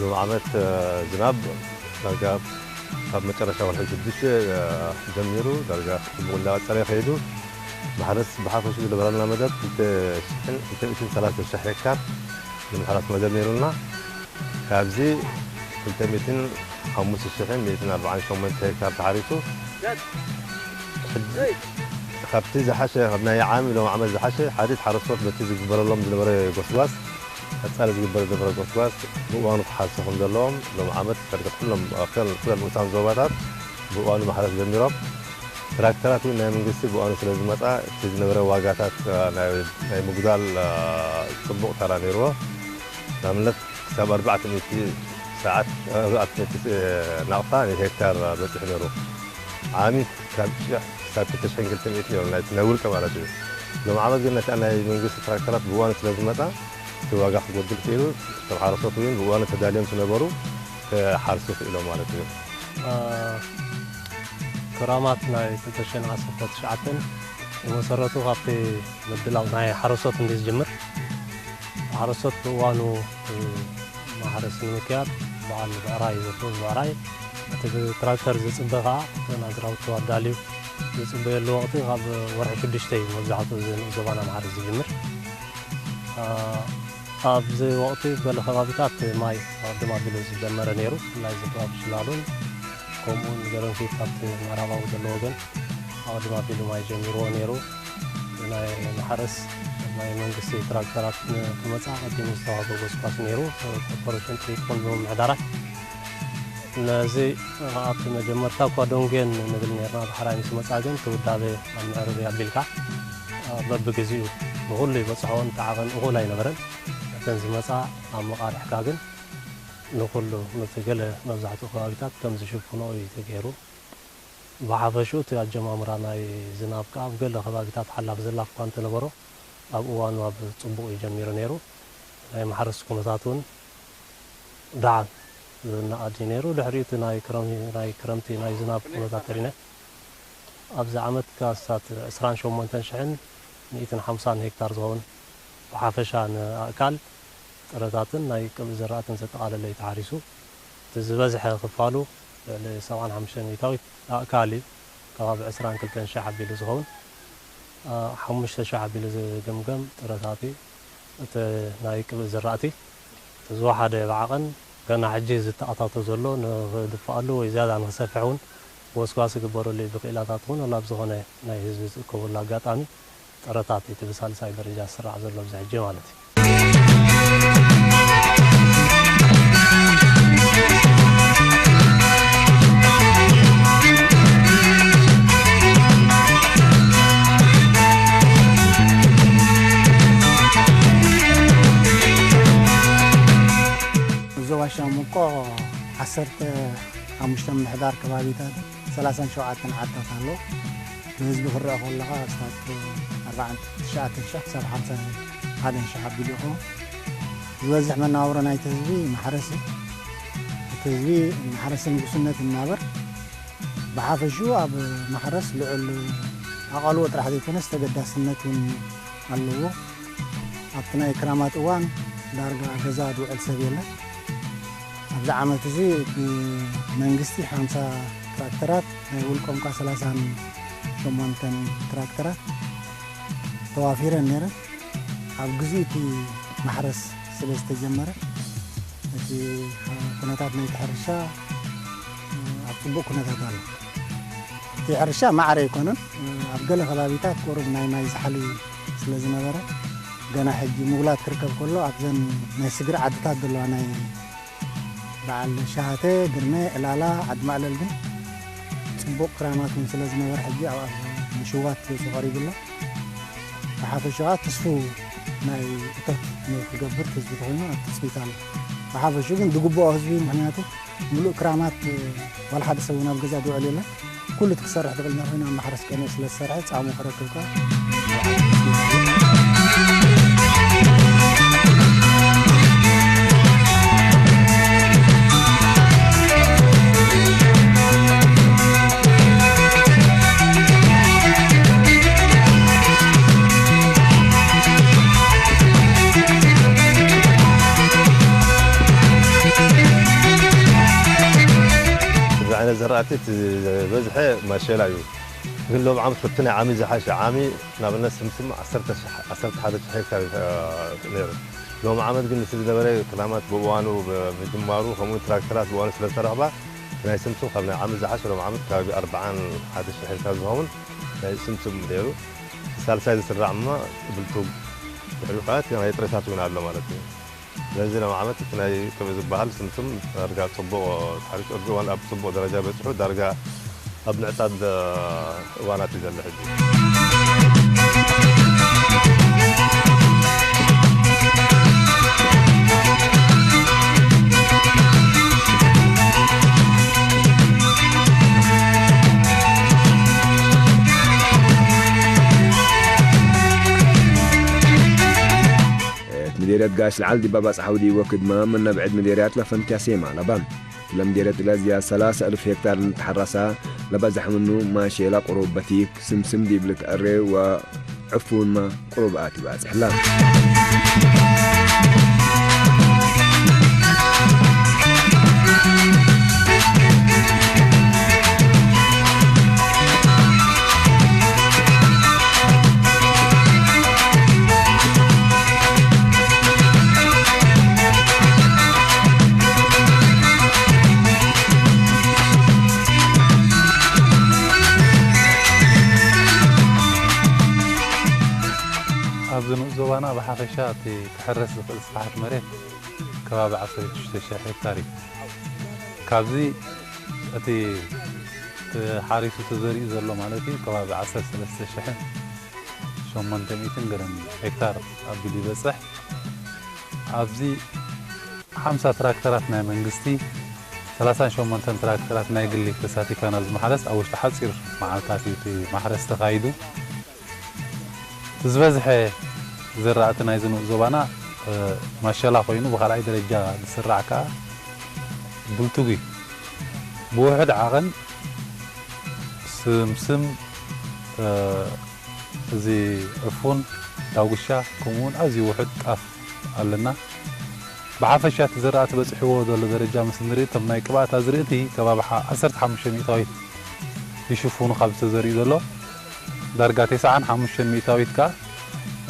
ሎም ዓመት፣ እ፣ ዝናብ ዳርጋ ካብ መጨረሻ ወርሒ ሽዱሽተ፣ እ፣ ጀሚሩ ዳርጋ ጽቡቕ እንዳቐጸለ ከይዱ። ማሕረስ ብሓፈሽኡ ዝነበረና መደብ ክልተ ሽሕን ክልተ ሚእትን ሰላሳ ሽሕ ሄክታር ንምሕራስ መደብ ነይሩና። ካብዚ ክልተ ሚእትን ሓሙሽተ ሽሕን ሚእትን ኣርባዓን ሸሞንተ ሄክታር ተሓሪሱ። ሕጂ ካብቲ ዝሓሸ፣ ካብ ናይ ዓሚ ሎም ዓመት ዝሓሸ ሓሪት ሓረስቶት በቲ ዝግበረሎም ዝነበረ ጎስጓስ፣ ቀጻሊ ዝግበር ዝነበረ ጎስጓስ ብእዋኑ ክሓርሱ ከም ዘለዎም ሎም ዓመት ዳርጋ ኩሎም፣ ኩለን፣ ኩለን ንኡሳን ዞባታት ብእዋኑ ማሕረስ ጀሚሮም። ትራክተራት እውን ናይ መንግስቲ ብእዋኑ ስለ ዝመጻ፣ እቲ ዝነበረ ዋጋታት፣ አ፣ ናይ፣ ናይ ምጉዳል፣ አ፣ ጽቡቕ ተራ ነይርዎ። ንኣብነት፣ ክሳብ ኣርባዕተ ሚእቲ ሰዓት፣ ኣርባዕተ ሚእቲ ናቕፋ ንሄክታር በጺሑ ነይሩ። ዓሚ ካብ ሽሕ ክሳብ ክልተ ሽሕን ክልተ ሚእትን እዮም፣ ናይ፣ ናይ ውልቀ ማለት እዩ። ሎም ዓመት ግን ነቲ ናይ መንግስቲ ትራክተራት ብእዋኑ ስለ ዝመጻ፣ እቲ ዋጋ ክጎድል ክኢሉ፣ እቶም ሓረስቶት እውን ብእዋኑ ተዳልዮም ዝነበሩ ክሓርሱ ክኢሎም ማለት እዩ። አ፣ ክራማት ናይ ክልተ ሽሕን ዓሰርተ ትሽዓተን ብመሰረቱ ካብቲ ምድላው ናይ ሓረስቶት እንዲ ዝጅምር፣ ሓረስቶት ብእዋኑ፣ እ፣ ማሕረስ ንምክያድ በዓል ብዕራይ ዘሎ ብዕራይ፣ እቲ ብትራክተር ዝጽበ ከኣ እተን ኣግራውቱ ኣዳልዩ ዝጽበየሉ ወቕቲ ካብ ወርሒ ሽዱሽተ እዩ መብዛሕትኡ እዚ ንኡስ ዞባና ማሕረስ ዝጅምር። አ፣ ኣብዚ ወቕቲ ገለ ከባቢታት ማይ ኣቐድም ኣቢሉ ዝጀመረ ነይሩ። ብፍላይ እዚ ከባቢ ሽላሎን ከምኡውን ገረንፊት ኣብቲ ምዕራባዊ ዘሎ ወገን ኣቐድም ኣቢሉ ማይ ጀሚርዎ ነይሩ። ናይ ማሕረስ ናይ መንግስቲ ትራክተራት ን-፣ ክመጻ ኣቐዲሙ ዝተዋህበ ጎስጓስ ነይሩ። ኮርፖሬሽን ትሪኮን ብምምሕዳራ ነዚ ኣብቲ መጀመርታ እኳ ደንጉየን ንብል ነርና፣ ድሓራይ ምስ መጻ ግን እቲ ውዳበ ኣብ መዕረቢ ኣቢልካ፣ ኣ፣ በብግዜኡ ንኹሉ ይበጽሖ፣ እቲ ዓቐን እኹል ኣይነበረን። እተን ዝመጻ ኣብ መቓርሕካ ግን ንኹሉ፣ ነቲ ገለ መብዛሕትኡ ከባቢታት ከም ዝሽፍኖ እዩ ተገይሩ። ብሓፈሽኡ እቲ ኣጀማምራ ናይ ዝናብ ከኣ ኣብ ገለ ከባቢታት ሓላፍ ዘላፍ እኳ እንተነበሮ፣ ኣብ እዋኑ ኣብ ጽቡቕ እዩ ጀሚሩ ነይሩ። ናይ ማሕረስ ኩነታት እውን ደሓን ዝነኣድ እዩ ነይሩ። ድሕሪኡ እቲ ናይ ክረም-፣ ናይ ክረምቲ ናይ ዝናብ ኩነታት ተሪነ፣ ኣብዚ ዓመት ክሳብ ዕስራን ሸሞንተን ሽሕን ሚእትን ሓምሳን ሄክታር ዝኸውን ብሓፈሻ ንኣእካል ጥረታትን ናይ ቅብእ ዝራእትን ዘጠቓለለ እዩ ተሓሪሱ። እቲ ዝበዝሐ ክፋሉ፣ ልዕሊ ሰብዓን ሓሙሽተን ሚእታዊት ኣእካል እዩ። ከባቢ ዕስራን ክልተን ሽሕ ኣቢሉ ዝኸውን፣ አ፣ ሓሙሽተ ሽሕ ኣቢሉ ዝግምገም ጥረታት እዩ። እቲ ናይ ቅብእ ዝራእቲ፣ እቲ ዝወሓደ ብዓቐን ገና ሕጂ ዝተኣታቶ ዘሎ ንኽድፋኣሉ ወይ ዝያዳ ንኽሰፍሕ እውን ጎስጓስ ይግበረሉ እዩ። ብክኢላታት እውን ወላ ብዝኾነ ናይ ህዝቢ ዝእከበሉ ኣጋጣሚ ጥረታት እቲ ብሳልሳይ ደረጃ ዝስራዕ ዘሎ ኣብዚ ሕጂ ማለት እዩ። ዞባ ሻምቆ ዓሰርተ ሓሙሽተ ምምሕዳር ከባቢታት ሰላሳን ሸውዓተን ዓድታት ኣሎ። ብህዝቢ ክረአ ከሎ ኸዓ ኣስታት ኣርባዓን ትሽዓተን ሽሕ ክሳብ ሓምሳን ሓደን ሽሕ ኣቢሉ ይኸውን። ዝበዝሕ መነባብሮ ናይቲ ህዝቢ ማሕረስ እዩ። እቲ ህዝቢ ማሕረስን ጉስነት ይናበር። ብሓፈሽኡ ኣብ ማሕረስ ልዑል ኣቓልቦ ጥራሕ ዘይኮነስ ተገዳስነት እውን ኣለዎ። ኣብቲ ናይ ክራማት እዋን ዳርጋ ገዛ ዝውዕል ሰብ የለን። ኣብዚ ዓመት እዚ ብመንግስቲ ሓምሳ ትራክተራት፣ ናይ ውልቆም ከኣ ሰላሳን ሸሞንተን ትራክተራት ተዋፊረን ነይረን። ኣብ ግዜኡ እቲ ማሕረስ ስለ ዝተጀመረ፣ እቲ ኩነታት ናይቲ ሕርሻ ኣብ ጽቡቕ ኩነታት ኣሎ። እቲ ሕርሻ ማዕረ ኣይኮነን። ኣብ ገለ ከባቢታት ቁሩብ ናይ ማይ ዛሕሊ ስለ ዝነበረ፣ ገና ሕጂ ምጉላት ክርከብ ከሎ፣ ኣብዘን ናይ ስግር ዓድታት ዘለዋ ናይ በዓል ሸሃተ፣ ግርመ፣ ዕላላ፣ ዓዲ ማእለል ግን ጽቡቕ ክራማት እውን ስለ ዝነበረ፣ ሕጂ ኣብ፣ ኣብ ምሽዋት ገጹ ቀሪቡ ኣሎ። ብሓፈሻ ከኣ ትስፉው ናይ እቶት ንክገብር ህዝቢ ተኾይኑ ኣብ ትጽቢት ኣሎ። ብሓፈሽኡ ግን ዝግብኦ ህዝቢ፣ ምኽንያቱ ምሉእ ክራማት ዋላ ሓደ ሰብ እውን ኣብ ገዛ ዝውዕል የለን። ኩሉ እቲ ክሰርሕ ዝኽእል እንተኾይኑ ኣብ ማሕረስ ቀኒኡ ስለ ዝሰርሐ ጻሙ ክረክብ ከኣ እዚ ዓይነት ዘራእቲ እቲ ዝበዝሐ ማሸላ እዩ። ግን ሎም ዓመት ካብቲ ናይ ዓሚ ዝሓሸ፣ ዓሚ ንኣብነት ስምስም ዓሰርተ ሽሕ፣ ዓሰርተ ሓደ ሽሕ ሄክታር እዩ ነይሩ። ሎም ዓመት ግን ምስቲ ዝነበረ ክራማት ብእዋኑ ብምጅማሩ፣ ከምኡ እውን ትራክተራት ብእዋኑ ስለ ዝተረኽባ፣ ናይ ስምስም ካብ ናይ ዓሚ ዝሓሸ ሎም ዓመት ከባቢ ኣርብዓን ሓደ ሽሕ ሄክታር ዝኸውን ናይ ስምስም ነይሩ። ሳልሳይ ዝስራዕ ድማ ብልቱግ፣ ድሕሪኡ ከዓ እቲ ናይ ጥሬታት እውን ኣሎ ማለት እዩ። ስለዚ ሎም ዓመት እቲ ናይ ቅብእ ዝበሃል ስምስም ዳርጋ ጽቡቕ ተሓሪሱ፣ ኣብዚ እዋን ኣብ ጽቡቕ ደረጃ በጺሑ፣ ዳርጋ ኣብ ምዕጻድ እዋናት እዩ ዘሎ ሕጂ። እቲ ምዴርያት ጋሽ ለዓል ዲባ ባጽሓ ውዲእዎ ክድማ መናብዕድ ምዴርያት ለፈንቲያ ሴማ ለባ። ለምዴርያት ለዝያ ሰላሳ እልፍ ሄክታር ንተሓራሳ ለባዛሕ ምኑ ማሼላ ቁሩብ በቲክ ስምስም ዲብል ተአሬ ወዕፉንማ ቁሩብ ኣቲ ባጽሕላ። ኣብዚ ንኡስ ዞባና ብሓፈሻ እቲ ክሕረስ ዝኽእል ስፍሓት መሬት ከባቢ ዓሰርተ ሽዱሽተ ሽሕ ሄክታር እዩ። ካብዚ እቲ ተሓሪሱ ተዘሪኡ ዘሎ ማለት እዩ፣ ከባቢ ዓሰርተ ሰለስተ ሽሕን ሸሞንተ ሚእትን ገደም ሄክታር ኣቢሉ ይበጽሕ። ኣብዚ ሓምሳ ትራክተራት ናይ መንግስቲ፣ ሰላሳን ሸሞንተን ትራክተራት ናይ ግሊ ተሳቲፋ ናብዚ ማሕረስ ኣብ ውሽጢ ሓፂር መዓልታት እዩ እቲ ማሕረስ ተኻይዱ። እቲ ዝበዝሐ ዝራእቲ ናይዚ ንኡስ ዞባና፣ እ፣ ማሸላ ኮይኑ፣ ብኻልኣይ ደረጃ ዝስራዕ ከኣ ብልቱግ እዩ። ብውሑድ ዓቐን ስምስም፣ እ፣ እዚ ዕፉን፣ ዳጉሻ፣ ከምኡውን ኣዝዩ ውሑድ ጣፍ ኣለና። ብሓፈሻ እቲ ዝራእቲ በፂሕዎ ዘሎ ደረጃ ምስ ንርኢ፣ እቶም ናይ ቅብኣት ኣዝርእቲ ከባቢ ሓ-፣ ዓሰርተ ሓሙሽተ ሚእታዊት ይሽፍኑ ካብ ዝተዘርኡ ዘሎ። ዳርጋ ተስዓን ሓሙሽተን ሚእታዊት ከኣ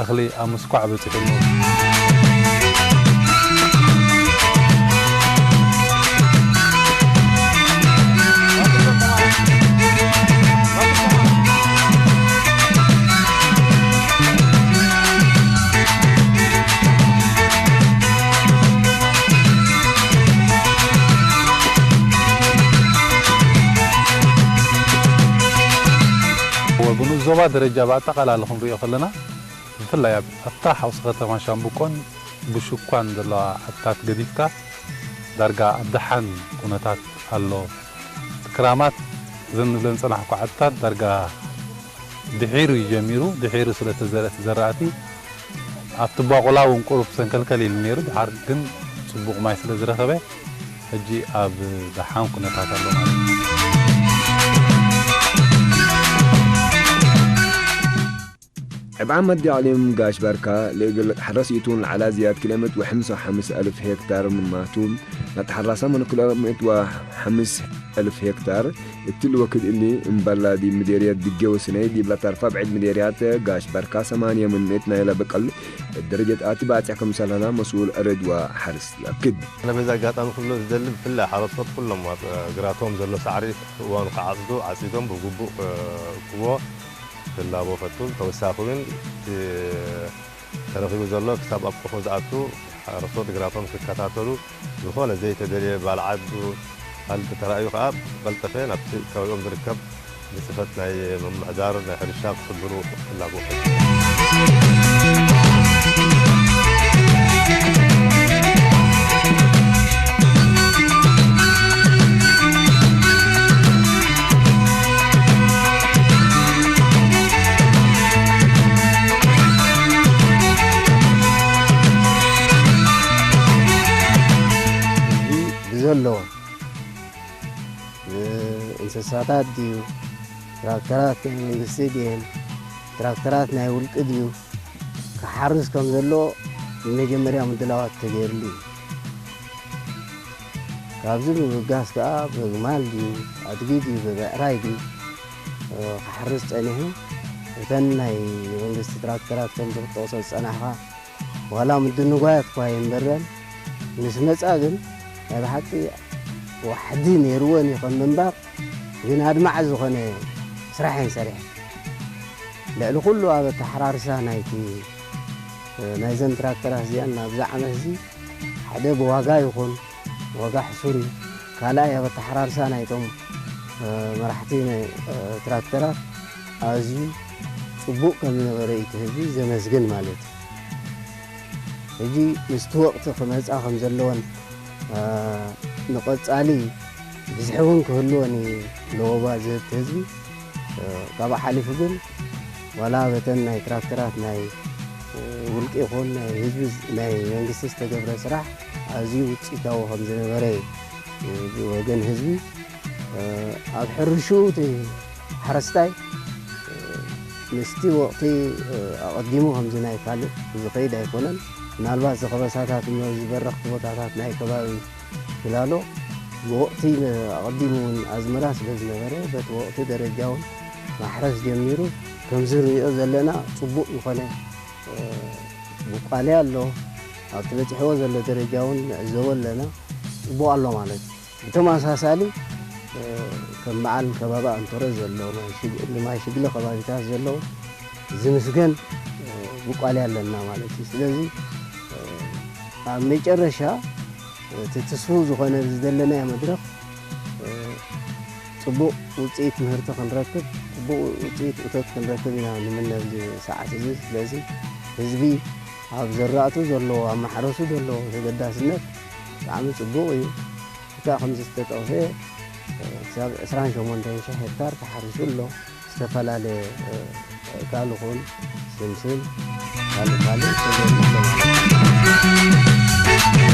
እኽሊ ኣብ ምስኳዕ በፂሑ ኣሎ። ወግኑ ዞባ ደረጃ ብኣጠቓላሊ ክንሪኦ ከለና፣ ብፍላይ ኣብ፣ ኣብታ ሓውሲ ከተማ ሻምብቆን ብሽኳን ዘለዋ ዓድታት ገዲፍካ፣ ዳርጋ ኣብ ደሓን ኩነታት ኣሎ። እቲ ክራማት፣ እዘን ንብለን ዝጸናሕኩ ዓድታት ዳርጋ ድሒሩ እዩ ጀሚሩ። ድሒሩ ስለ ተዘርአ እቲ ዘራእቲ፣ ኣብቲ ባቑላ እውን ቁሩብ ሰንከልከል ኢሉ ነይሩ። ድሓር ግን ጽቡቕ ማይ ስለ ዝረኸበ፣ ሕጂ ኣብ ደሓን ኩነታት ኣሎ ማለት እዩ። ዕብዓ መዲዓሊም ጋሽ ባርካ ልእግል ሓረስ ይቱን ዓላ ዝያድ ክለምት ወሕምሳ ሓምስ ኣልፍ ሄክታር ምማቱ ናተሓራሳ መን ክለምት ወሓምስ ኣልፍ ሄክታር እትል ወክድ እሊ እምባላዲ ምዴርያ ድጌ ወስነይ ዲብላ ታርፋ ብዕድ ምዴርያት ጋሽ ባርካ ሰማንያ ምን ምእት ናይላ በቀል ደረጀት ኣቲ ባጽሕ ከም ሰላና መስኡል ዕረድ ወሓርስ ያክድ። ኣነ በዚ ኣጋጣሚ ክብሎ ዝደሊ ብፍላይ ሓረስቶት ኩሎም ኣብ ግራቶም ዘሎ ሳዕሪ እዋኑ ክዓጽዱ ዓጺዶም ብግቡእ ክእክብዎ ክላቦ ፈቱን ተወሳኺ እውን እቲ ተረኺቡ ዘሎ ክሳብ ኣብ ቆፎ ዝኣቱ ሓረስቶት ግራቶም ክከታተሉ፣ ዝኾነ ዘይተደልየ ባልዓት ካልእ ተተራእዩ ከኣ ብቐልጠፈ ናብቲ ከባቢኦም ዝርከብ ብጽፈት ናይ ምምሕዳር ናይ ሕርሻ ክሕብሩ ክላቦ ፈቱን። ህዝቢ ብዘለዎ፣ እ፣ እንስሳታት ድዩ፣ ትራክተራት ናይ መንግስቲ ድየን፣ ትራክተራት ናይ ውልቂ ድዩ፣ ክሓርስ ከም ዘሎ ንመጀመርያ ምድላዋት ተገይርሉ እዩ። ካብዚ ብምብጋስ ከኣ በግማል ድዩ፣ ኣድጊ ድዩ፣ ብብዕራይ ድዩ፣ እ፣ ክሓርስ ጸኒሑ። እተን ናይ መንግስቲ ትራክተራት ከምዚ ክትጠቕሶ ዝጸናሕካ፣ ዋላ ምድንጓያት እኳ የንበረን፣ ምስ መጻ ግን ናይ ብሓቂ ዋሕዲ ነይርወን እዩ ከም ምንባር፣ ግን ኣድማዒ ዝኾነ ስራሕ እየን ሰሪሐን። ልዕሊ ኩሉ ኣብ ኣተሓራርሳ ናይቲ፣ ናይዘን ትራክተራት እዚኣን ናብዚ ዓመት እዚ ሓደ ብዋጋ ይኹን ዋጋ ሕሱር እዩ። ካልኣይ ኣብ ኣተሓራርሳ ናይቶም፣ እ፣ መራሕቲ ናይ፣ እ፣ ትራክተራት ኣዝዩ ጽቡቕ ከም ዝነበረ እዩ እቲ ህዝቢ ዘመስግን ማለት እዩ። ሕጂ ምስቲ ወቕቲ ክመጻ ከም ዘለዎን፣ እ፣ ንቐጻሊ ብዝሒ እውን ክህልወን እዩ ለበዋ ዝህብ እቲ ህዝቢ። እ፣ ካብኡ ሓሊፉ ግን ዋላ በተን ናይ ትራክተራት ናይ፣ እ፣ ውልቂ ይኹን ናይ ህዝቢ ዝ-፣ ናይ መንግስቲ ዝተገብረ ስራሕ ኣዝዩ ውጽኢታዊ ከም ዝነበረ እዩ፣ እ፣ ብወገን ህዝቢ፣ እ፣ ኣብ ሕርሽኡ እቲ ሓረስታይ፣ እ፣ ምስቲ ወቕቲ፣ እ፣ ኣቐዲሙ ከምዚ ናይ ካልእ ዝኸይድ ኣይኮነን። ምናልባት እዚ ከበሳታት እሞ ዝበረኽቲ ቦታታት ናይ ከባቢ ፊላሎ ብወቕቲ ኣቐዲሙ እውን ኣዝመራ ስለ ዝነበረ፣ በቲ ወቕቲ ደረጃ እውን ማሕረስ ጀሚሩ። ከምዚ ንሪኦ ዘለና ጽቡቕ ዝኾነ፣ እ፣ ቡቃልያ ኣሎ። ኣብቲ በጺሕዎ ዘሎ ደረጃ እውን ንዕዘቦ ኣለና። ጽቡቕ ኣሎ ማለት እዩ። ብተመሳሳሊ፣ እ፣ ከም በዓል ከባቢ ኣንቶረ ዘሎ፣ ማይ ሽግ-፣ ማይ ሽግለ ከባቢታት ዘሎ ዝምስገን፣ እ፣ ቡቃልያ ኣለና ማለት እዩ። ስለዚ፣ እ፣ ኣብ መጨረሻ እቲ ትስፉው ዝኾነ ዝደለናዮ መድረኽ፣ እ፣ ጽቡቕ ውጽኢት ምህርቲ ክንረክብ፣ ጽቡቕ ውጽኢት እቶት ክንረክብ ኢና ንምነ ኣብዚ ሰዓት እዚ። ስለዚ ህዝቢ ኣብ ዘራእቱ ዘለዎ፣ ኣብ ማሕረሱ ዘለዎ ተገዳስነት ብጣዕሚ ጽቡቕ እዩ። ከኣ ከምዚ ዝተጠቕሰ፣ እ፣ ክሳብ ዕስራን ሸሞንተን ሽሕ ሄክታር ተሓሪሱ ኣሎ። ዝተፈላለየ፣ እ፣ ቃል ይኹን ስምስም፣ ካልእ ካልእ ተገይሩ ኣሎ ማለት እዩ።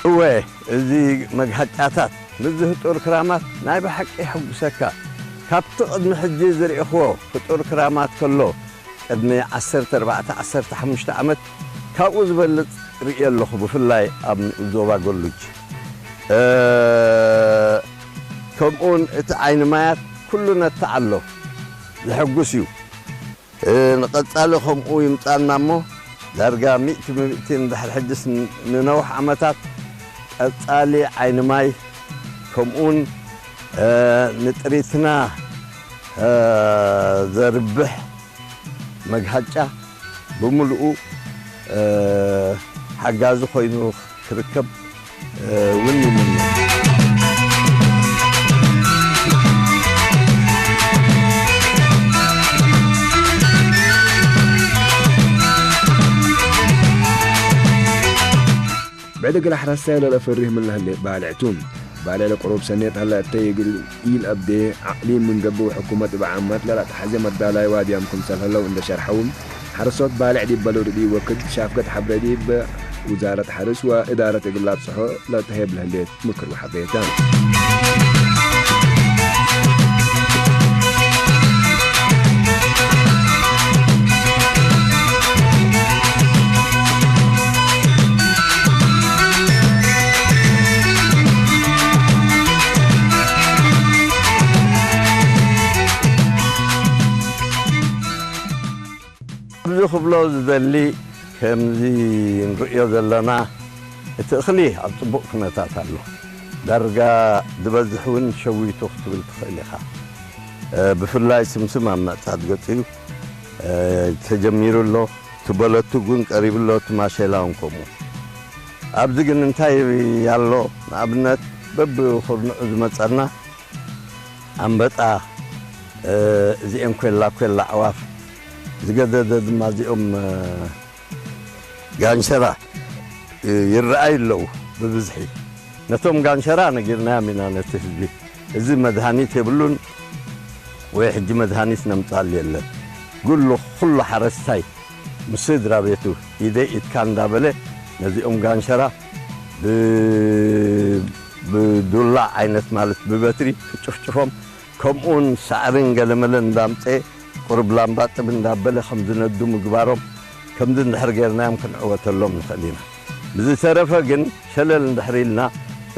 እወ፣ እዚ መግሃጫታት፣ ምስዚ ህጡር ክራማት ናይ ብሓቂ የሐጉሰካ። ካብቲ ቅድሚ ሕጂ ዝርኢኽዎ ህጡር ክራማት ከሎ፣ ቅድሚ ዓሰርተ ኣርባዕተ ዓሰርተ ሓሙሽተ ዓመት ካብኡ ዝበልጽ ርእየ ኣለኹ፣ ብፍላይ ኣብ ንኡስ ዞባ ጎሉጅ። እ፣ ከምኡውን እቲ ዓይኒ ማያት ኩሉ ነትዕ ኣሎ፣ ዘሐጉስ እዩ። እ፣ ንቐጻሊ ከምኡ ይምጻና እሞ፣ ዳርጋ ሚእቲ ብምእቲ እንድሕር ሕጅስ ን-፣ ንነውሕ ዓመታት ቀጻሊ ዓይኒ ማይ፣ ከምኡውን፣ እ፣ ንጥሪትና፣ እ፣ ዘርብሕ መግሃጫ ብምሉኡ፣ እ፣ ሓጋዚ ኮይኑ ክርከብ፣ እ፣ እውን ይምነ። ብዕድግል ሓረስታይ ለለ ፈሪህ ምን ለህሌ ባልዕቱ። ባልዕ ለቁሩብ ሰኔት ሀለ እተ ይግል ኢል አብዴ አቅሊም ምን ገብው ሕኩመት እብ ዓመት ለለአትሐዜ መዳላይ ዋድያም ክምሰል ሀለው እንደ ሸርሐው፣ ሐረሶት ባልዕ ዲብ በለዱ ዲብ ወክድ ሻፍገት ሐብረ ዲብ ውዛረት ሐርስ ወእዳረት እግል ለአብጽሖ ለተሄብ ለህሌት ምክር ወሐበየተ። ኣብዚ ክብሎ ዝደሊ፣ ከምዚ ንርእዮ ዘለና፣ እቲ እኽሊ ኣብ ጽቡቕ ኩነታት ኣሎ። ዳርጋ ዝበዝሕ እውን ሸዊቱ ክትብል ትኽእል ኢኻ። እ፣ ብፍላይ ስምስም ኣብ ምዕጻድ ገጹ እዩ፣ እ፣ ተጀሚሩ ኣሎ። እቲ በለቱ እውን ቀሪቡ ኣሎ፣ እቲ ማሸላ እውን ከምኡ። ኣብዚ ግን እንታይ ኣሎ? ንኣብነት በብኹርንዑ ዝመጸና ኣንበጣ፣ እ፣ እዚኤን ኮላ ኮላ ኣዕዋፍ፣ ዝገደደ ድማ እዚኦም፣ እ፣ ጋንሸራ፣ እ፣ ይረኣዩ ኣለዉ ብብዝሒ። ነቶም ጋንሸራ ነጊርናዮም ኢና ነቲ ህዝቢ። እዚ መድሃኒት የብሉን ወይ ሕጂ መድሃኒት ነምጻሉ የለን። ኩሉ፣ ኩሉ ሓረስታይ ምስ ስድራ ቤቱ ኢደይ ኢድካ እንዳበለ ነዚኦም ጋንሸራ ብ-፣ ብዱላ ዓይነት ማለት ብበትሪ ክጭፍጭፎም፣ ከምኡውን ሳዕርን ገለመለን እንዳምጸ ቁሩብ ላምባ ጥብ እንዳበለ ከም ዝነዱ ምግባሮም ከምዚ እንድሕር ጌርናዮም ክንዕወተሎም ንኽእል ኢና። ብዝተረፈ ግን ሸለል እንድሕር ኢልና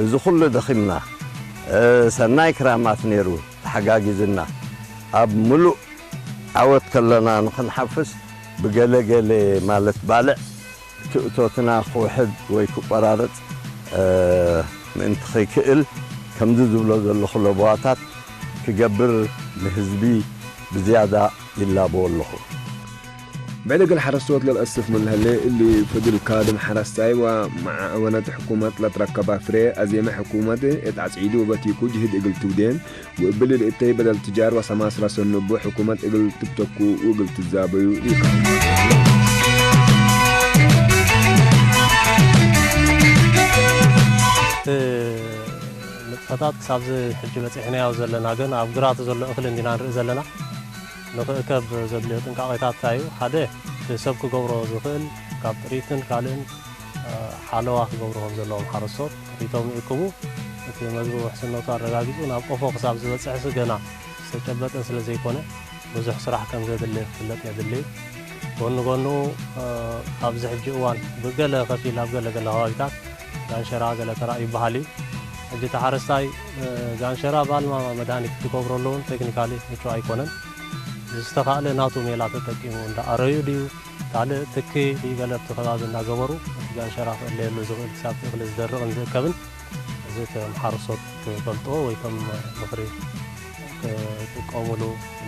እዚ ኩሉ ደኺምና፣ እ፣ ሰናይ ክራማት ነይሩ ተሓጋጊዝና ኣብ ምሉእ ዓወት ከለና ንኽንሓፍስ ብገለ ገለ ማለት ባልዕ ትእቶትና ክውሕድ ወይ ክቆራረጽ፣ እ፣ ምእንቲ ከይክእል ከምዚ ዝብሎ ዘለኹ ለበዋታት ክገብር ንህዝቢ ብዝያዳ ይላበዎ ኣለኹ። ብዕድግል ሓረስቶት ለልአስፍ ምን ለህሌ እሊ ፍድል ካድም ሓረስታይ ወመዓወነት ሕኩመት ለትረከባ ፍሬ አዜመ ሕኩመት እት አጽዒዱ ወበቲኩ ጅህድ እግል ትውዴን ወእብሊ ልእተይ በደል ትጃር ወሰማስራ ሰኑቡ ሕኩመት እግል ትብተኩ ወእግል ትዛበዩ ኢካ። እቲ ንጥፈታት ክሳብዚ ሕጂ በጺሕናዮ ዘለና ግን ኣብ ግራት ዘሎ እኽሊ እንዲና ንርኢ ዘለና። ንኽእከብ ዘድልዮ ጥንቃቄታት እንታይ እዩ? ሓደ፣ እቲ ሰብ ክገብሮ ዝኽእል ካብ ጥሪትን ካልእን፣ እ፣ ሓለዋ ክገብሩ ከም ዘለዎም ሓረስቶት ጥሪቶም ይእክቡ። እቲ መግቢ ውሕስነቱ ኣረጋጊጹ ናብ ቆፎ ክሳብ ዝበጽሕሲ ገና ዝተጨበጠ ስለ ዘይኮነ ብዙሕ ስራሕ ከም ዘድሊ ክፍለጥ የድሊ። ጎኒ ጎኑ፣ እ፣ ኣብዚ ሕጂ እዋን ብገለ ከፊል ኣብ ገለ ገለ ከባቢታት ጋንሸራ ገለ ተራእዩ ይበሃል እዩ። ሕጂ እቲ ሓረስታይ፣ እ፣ ጋንሸራ ብኣልማማ መድሃኒት ክገብረሉ እውን ቴክኒካሊ ምቹእ ኣይኮነን። ዝተኻእለ ናቱ ሜላ ተጠቂሙ እንዳ ኣረዩ ድዩ፣ ካልእ ትኪ ድዩ፣ ገለ ኣብቲ ከባቢ እንዳገበሩ እቲ ጋንሸራ ክእለየሉ ዝኽእል ክሳብ እቲ እኽሊ ዝደርቕን ዝእከብን፣ እዚ ከም ሓረስቶት ክፈልጥዎ ወይ ከም ምኽሪ ክጥቀሙሉ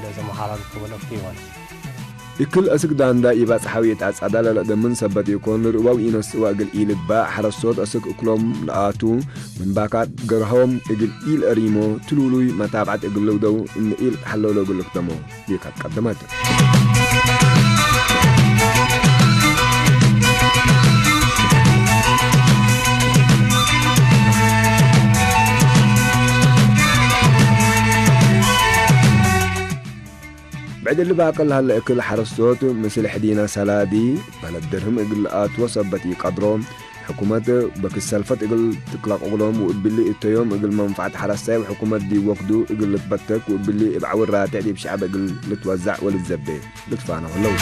ለዘመሓላልፍ መልእኽቲ እዩ ማለት እዩ። እክል እስክ ዳንዳ ይባጽ ሓውየት ኣጻዳለለ ደምን ሰበት ይኮን ርዋው ኢነስ ዋግል ኢልባ ሓረስቶት እስክ እክሎም ለኣቱ ምንባካት ገርሆም እግል ኢል እሪሞ ትሉሉይ መታብዓት እግል ለውደው እንኢል ሓለውሎ ግልክተሞ ሊካት ቀደመት። ብዕድል ባቅል ሃለ እክል ሓረስቶት ምስል ሕዲና ሰላዲ በለድርህም እግል ኣትዎ ሰበት ይቀድሮ። ሕኩመት በክሰልፈት እግል ትክላቅ እግሎም ውእብሊ እተዮም እግል መንፋዕት ሓረስታይ ሕኩመት ዲብ ወክዱ እግል ልትበተክ ውእብሊ እብ ዓውራትዕ ዲብ ሸዕብ እግል ልትወዛዕ ወልትዘቤ ልትፋነው ኣለዉ።